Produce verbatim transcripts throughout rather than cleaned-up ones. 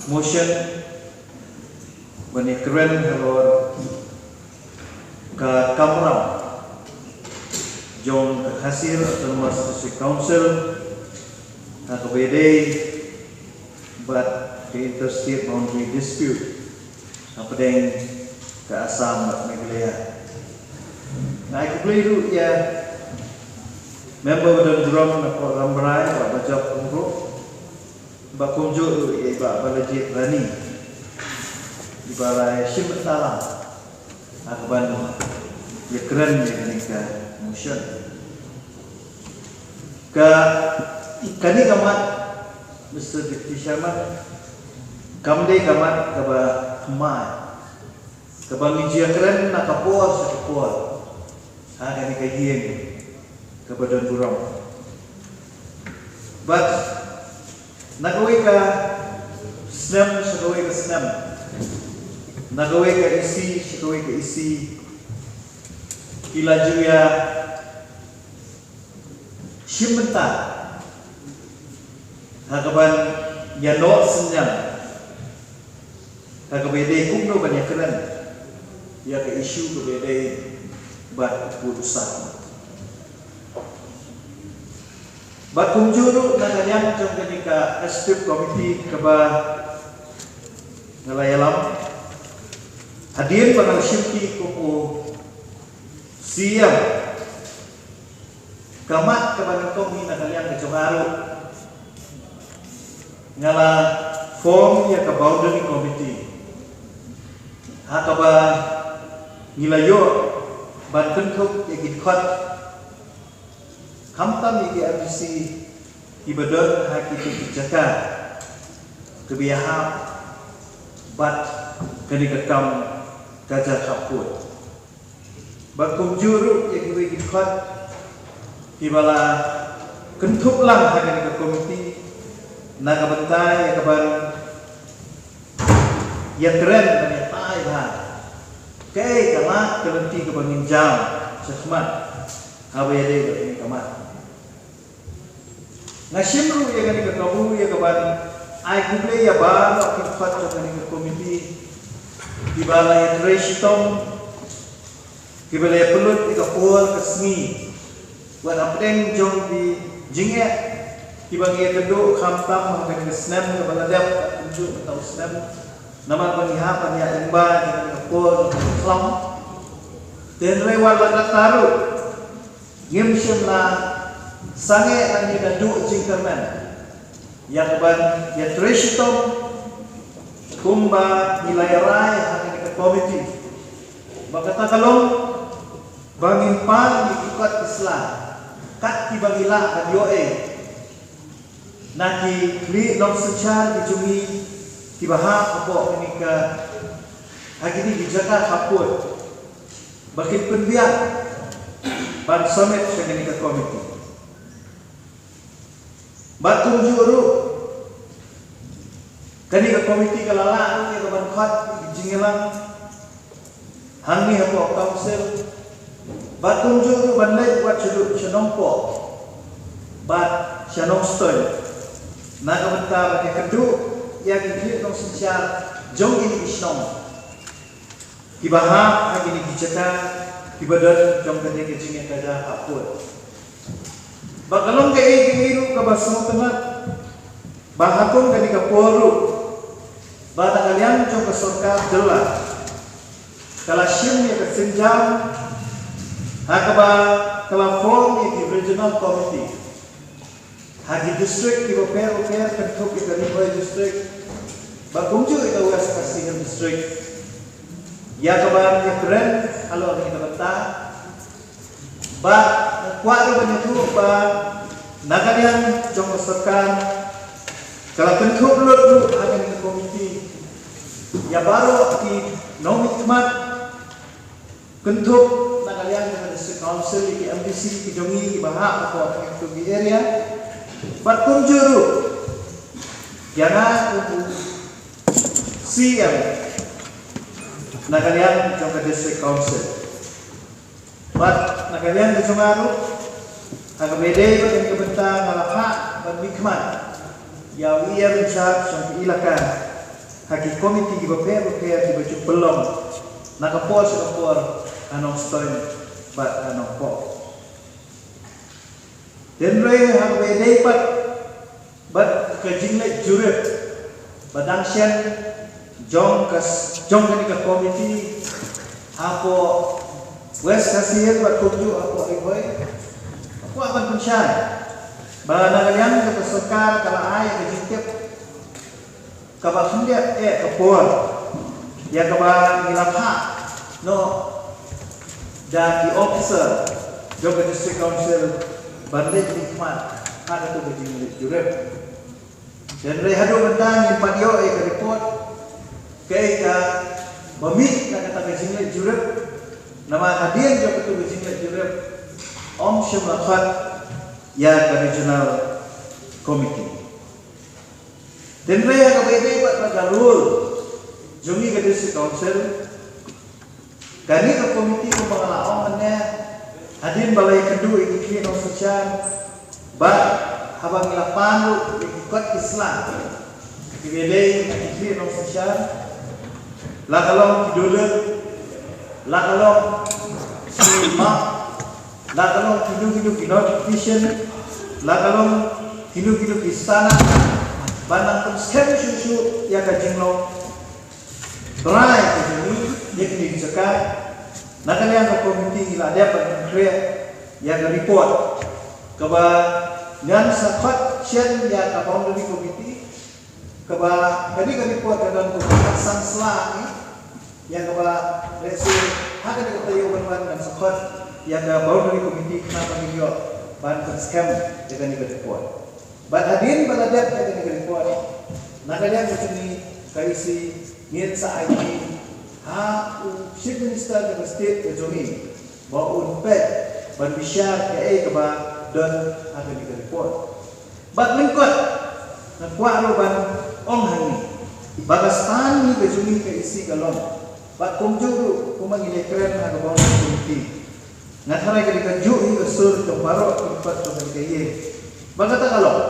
Motion ban ïakren halor ka kamram jong ka Khasi Hills Autonomous District Council ha kaba ïadei bad ka interstate boundary dispute hapdeng ka Assam bad Meghalaya. Nga ai khublei ruh ïa member ba don burom na pdeng Rambrai, Bah Bajok Pyngrope, bad kumjuh ruh ïa i Bah Balajied Rani, iba la shim bynta lang ha kaban ïakren ïa kane ka motion. Ka, kane ka mat, Mister Deputy Chairman, kam dei ka mat kaba thymmai, kaba ngi ju ïakren na ka por sha ka por ha kane ka ïing kaba don burom. Bad na kawei ka snem sha kawei ka snem, na kawei ka EC sha kawei ka EC, ki la ju ïa shim bynta ha kaban ïa noh synñiang ha kaba ïadei kumno ban ïakren ïa ka issue kaba ïadei bad u pud u sah. Bad kumjuh ruh na ka liang jong kane ka executive committee kaba nga la ïalam, hadien ba nga la shimti kum u CEM, ka mat kaba nyngkong hi na ka liang ka jong nga ruh, nga la form ïa ka boundary committee ha kaba ngi la ïoh ban kynthup ïa ki dkhot, khamtam ïa ki MDC kiba don ha kito ki jaka kiba ïahap bad kane ka kam ka jaka pud. Bad kumjuh ruh ïa kiwei ki dkhot kiba la kynthup lang ha kane ka komiti na ka bynta ïa kaban ïakren ban ïatai bha kaei ka lad ka lynti kaba ngin jam shakhmat haba ïadei bad kane ka mat. Nga shim ruh ïa kane ka kabu ïa kaban ai khublei ïa baroh ki dkhot jong kane ka komiti kiba la ïatrei shitom, kiba la ïapynlut ïa ka por ka sngi wat hapdeng jong ki jingeh kiba ngi ïakynduh khamtam ha kane ka snem kaba la dep, kumjuh kata u snem, namar ba ngi hap ban ïaid lyngba ïa kane ka por kaba khlam. Te hynrei wat la katta ruh ngim shym la sangeh lane da duh jingkyrmen ïa kaban ïatrei shitom kumba ngi la ïarai ha kane ka komiti. Ba kata ka long ba ngin pan ïa ki kot ki sla kat kiba ngi lah ban ïoh ei na ki khlieh nongsynshar ki jong ngi kiba hap hapoh kane ka, ha kine ki jaka hapoh, ba kin pynbiang ban submit sha kane ka komiti. Bad kumjuh ruh kane ka komiti ka la lah ruh ïa kaban khot ïa ki jingïalang hangne hapoh council, bad kumjuh ruh ban leit wat sha, sha Nongpoh bad sha Nongstoiñ na ka bynta ban ïakynduh ïa ki khlieh nongsynshar jong kine ki shnong kiba hap ha kine ki jaka kiba don jong kane ka jingïakajia hapoh. Ba ka long kaei kaei ruh kaba sngewtynnat ba ha kum kane ka por ruh ba na ka liang jong ka sorkar jylla ka la shim ïa ka sienjam ha kaba ka la form ïa ki regional committee ha ki district kiba pher ba pher, kynthup ïa ka Ri Bhoi District bad kumjuh ïa ka West Khasi Hills District, ïa kaban ïakren halor kane ka bynta. Bad nga kwah ruh ban ïathuh ba na ka liang jong ka sorkar ka la kynthup lut ruh ha kane ka komiti ïa baroh ki nongmihkhmat, kynthup na ka liang jong ka District Council, ïa ki MDC ki jong ngi kiba hap hapoh kito ki area, bad kumjuh ruh ïa nga kum u CEM na ka liang jong ka District Council. Bad na ka liang ka jong nga ruh, ha kaba ïadei bad kane ka bynta, nga la phah ban mihkhmat ïa u EM in charge jong ka elaka ha ki komiti kiba pher bapher kiba ju pynlong na ka por sha ka por ha Nongstoiñ bad ha Nongpoh. Hynrei ha kaba ïadei pat bad ka jingleit jurip ba dang shen jong ka s- jong kane ka komiti hapoh West Khasi Hills bad kumjuh hapoh Ri Bhoi, hapoh ban pynshai ba na ka liang ka sorkar ka la ai ka jingtip kaba khyndiat eh ka por ïa kaba ngi la phah noh da ki officer jong ka District Council ban leit khmat ha katu ka jingleit jurip. Hynrei haduh mynta ngim pat ïoh ïa ka report kaei kaba mih na kata ka jingleit jurip. Namar hadien jong katu ka jingleit jurip ym shym la khot ïa ka Regional Committee. Hynrei ha kaba ïadei bad ka role jong ngi ka District Council, kane ka komiti kumba nga la ong mynne, hadien ba la ïakynduh ïa ki khlieh nongsynshar bad haba ngi la pan ruh ïa ki kot ki sla kiba ïadei bad ki khlieh nongsynshar, la ka long ki dollar, la ka long ki map, la ka long kino kino ki notification, la ka long kino kino ki sanaar, ban nang pynskhem shuh shuh ïa ka jinglong trai ka jong ngi ïa kine ki jaka. Na ka liang ka komiti ngi la dep ban pynkhreh ïa ka report kaba ngan sa khot shen ïa ka boundary committee, kaba kane ka report ka don kumba khatsan sla, ïa kaba lehse ha kane ka taïew ban wan ngan sa khot ïa ka boundary committee khnang ba ngin ïoh ban pynskhem ïa kane ka report. Bad hadien ba la dep ïa kane ka report, na ka liang ka jong ngi ka E C ngin sa aiti ha u Chief Minister ka state ka jong ngi ba un peit ban bishar kaei kaba don ha kane ka report. Bad lyngkot nga kwah ruh ban ong hangne ba ka stand ngi ka jong ngi ka E C ka long, bad kumjuh ruh kumba ngi la kren ha ka boundary committee, nga tharai ka dei kajuh hi ka sur jong baroh ki dkhot jong ka ïing. Ba kata ka long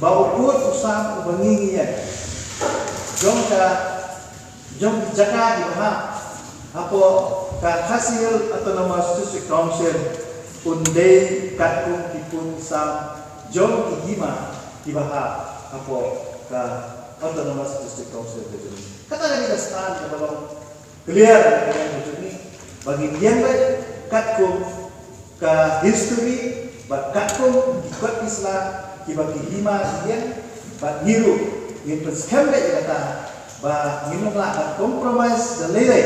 ba u pud u sam uba ngi ngi ïeng jong ka jong ki jaka kiba hap hapoh ka Khasi Hills Autonomous District Council un dei katkum ki pud ki sam jong ki hima kiba hap hapoh ka Autonomous District Council ka jong ngi. Kata ka dei ka stand kaba long clear ka jong ngi ba ngin ïeng beit katkum ka history bad katkum ki kot ki sla kiba ki hima ki ïeng, bad ngi ruh ngin pynskhem beit ïa kata ba ngin ym lah ban compromise da lei lei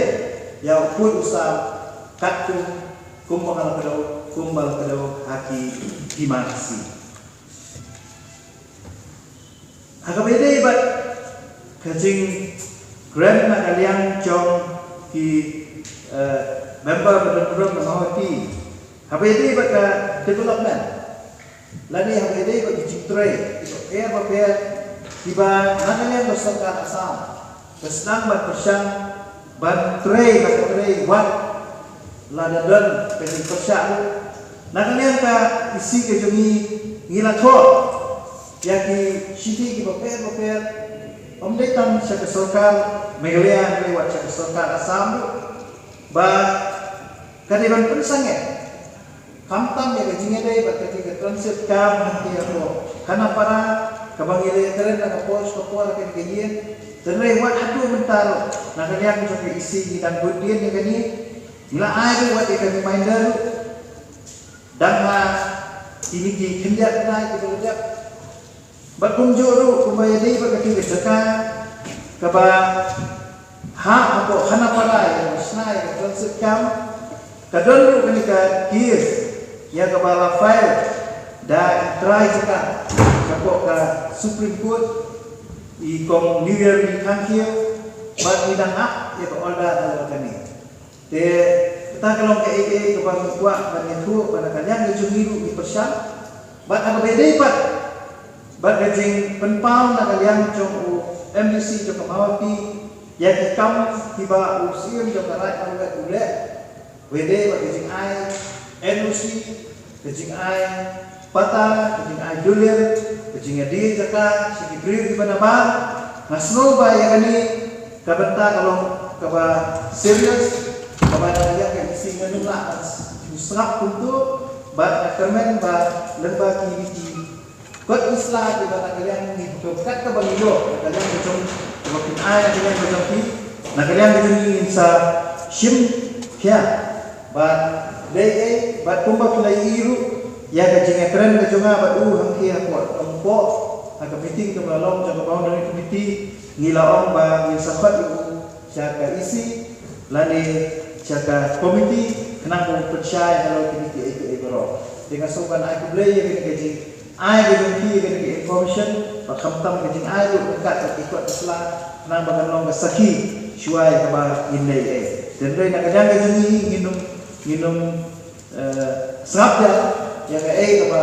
ïa u pud u sam katkum kumba nga la kdew, kumba la kdew ha ki hima ki si. Ha kaba ïadei bad ka jingkren na ka liang jong ki, eh, member ba don burom na Mawhati, ha kaba ïadei bad ka development lane ha kaba ïadei bad ki jingtrei kiba pher bapher kiba na ka liang ka sorkar Assam ka sdang ban pyrshang ban trei, ban trei wat lada don ka jingpyrshah ruh. Na ka liang ka E C ka jong ngi, ngi la thoh ïa ki shithi kiba pher bapher, ym dei tang sha ka sorkar Meghalaya hynrei wat sha ka sorkar Assam ruh, ba ka dei ban pynsangeh khamtam ïa ka jingïadei bad kata ka transit camp hangtei hapoh Khanapara kaba ngi la ïakren ha ka por sha ka por ha kane ka ïing. Hynrei wat haduh mynta ruh na ka liang jong ka E C ngi dang bud dien ïa kane. Ngi la ai ruh wat ïa ka reminder ruh dang ha kine ki khyndiat bnai kiba la dep. Bad kumjuh ruh kumba ïadei bad kata ka jaka kaba hap hapoh Khanapara ïa kaba shna ïa ka transit camp, ka don ruh kane ka case ïa kaba la file da i trai jaka shapoh ka Supreme Court, i Kong Newyearby Thangkhiew, bad ngi dang ap ïa ka order halor kane. Te kata ka long kaei kaei kaba ngi kwah ban ïathuh ba na ka liang ka jong ngi ruh ngi pyrshang. Bad ha kaba ïadei pat bad ka jingpynpaw na ka liang jong u M D C jong ka Mawhati ïa ki kam kiba u Syiem jong ka Raid Marwet u leh, kaba ïadei bad ka jingai N O C, ka jingai patta, ka jingai dullial, ka jingïadie jaka sha ki briew kiba nabar, nga sngew ba ïa kane Ka bynta ka long kaba serious, kaba na ka liang ka EC ngan ym lah ban sngap kumto, bad nga kyrmen ba lyngba ki, ki kot ki sla kiba na ka liang ngi, kat kaba ngi ïoh na ka liang ka jong, kaba phin ai na ka liang ka jong phi, na ka liang ka jong ngi ngin sa shim khia. Bad dei ei, bad kumba phi la ïohi ruh ïa ka jingïakren ka jong nga bad u hangtei hapoh, hapoh ha ka meeting kaba la long jong ka boundary committee, ngi la ong ba ngin sa khot ïa u sha ka EC lane sha ka committee khnang ba u pynshai halor kine kiei kiei baroh. Te nga sngewbha ban ai khublei ïa kane ka jing ai ka jong phi ïa kane ka information, bad khamtam ka jingai ruh ryngkat bad ki kot ki sla, khnang ba kan long ka sakhi shuwa ïa kaba ngin leh ei. Te hynrei na ka liang ka jong ngi ngin ym, ngin ym, eh, sngap ïa, ïa kaei kaba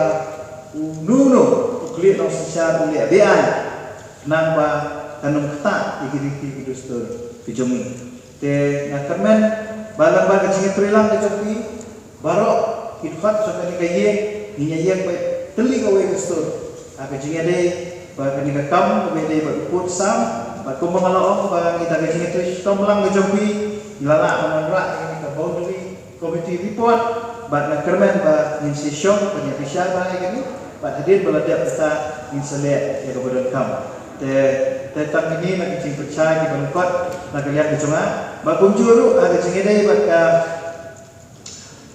uno uno u khlieh nongsynshar u leh beaiñ, khnang ba kan ym ktah ïa ki riti ki dustur ki jong ngi. Te nga kyrmen ba lyngba ka jingïatreilang ka jong phi baroh ki dkhot jong kane ka ïing, ngin ïa ïeng beit tylli kawei ka stur ha ka jingïadei bad kane ka kam kaba ïadei bad u pud sam. Bad kumba nga la ong ba ngi da ka jingïatrei shitom lang ka jong phi, ngi la lah ban wanrah ïa kane ka boundary committee report, bad nga kyrmen ba ngin sa shong ban ïa bishar bha ïa kane, bad hadien ba la dep kata ngin sa leh ïa kaba donkam. Te, te tang kine na ki jingpynshai kiba lyngkot na ka liang ka jong nga. Bad kumjuh ruh ha ka jingïadei bad ka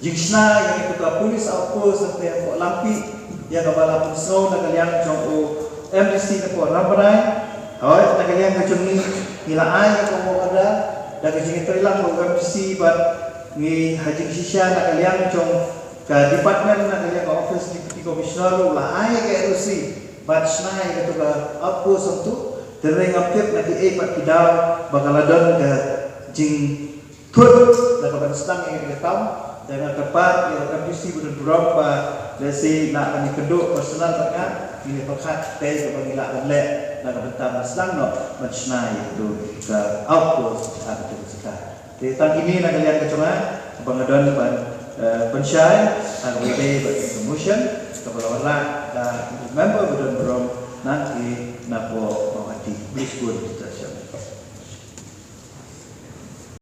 jingshna ïa katu ka police outpost hangtei hapoh Langpih, ïa kaba la pynsngew na ka liang jong u MDC na poh Rambrai. Hooid, na ka liang ka jong ngi, ngi la ai ïa ka work order da ka jingïatreilang bad u MDC, bad ngi ha jingshisha na ka liang jong ka department, na ka liang ka office Deputy Commissioner ruh la ai ïa ka NOC ban shna ïa katu ka outpost hangtu. Te hynrei ngam tip na kiei pat ki daw ba ka la don ka jing thut na ka ban sdang ïa ka kam. Te nga kyrpad ïa u MDC ba don burom ba lehse lah ban ïakynduh personal bad nga, ngin ïa pyrkhat kaei kaba ngi lah ban leh na ka bynta ban sdang noh ban shna ïa katu ka outpost ha katu ka jaka. Te tang kine na ka liang ka jong nga ba nga don ban, eh, pynshai ha kaba ïadei bad ka motion kaba la wanrah da u member ba don burom na ki na poh Mawhati. Khublei shibun.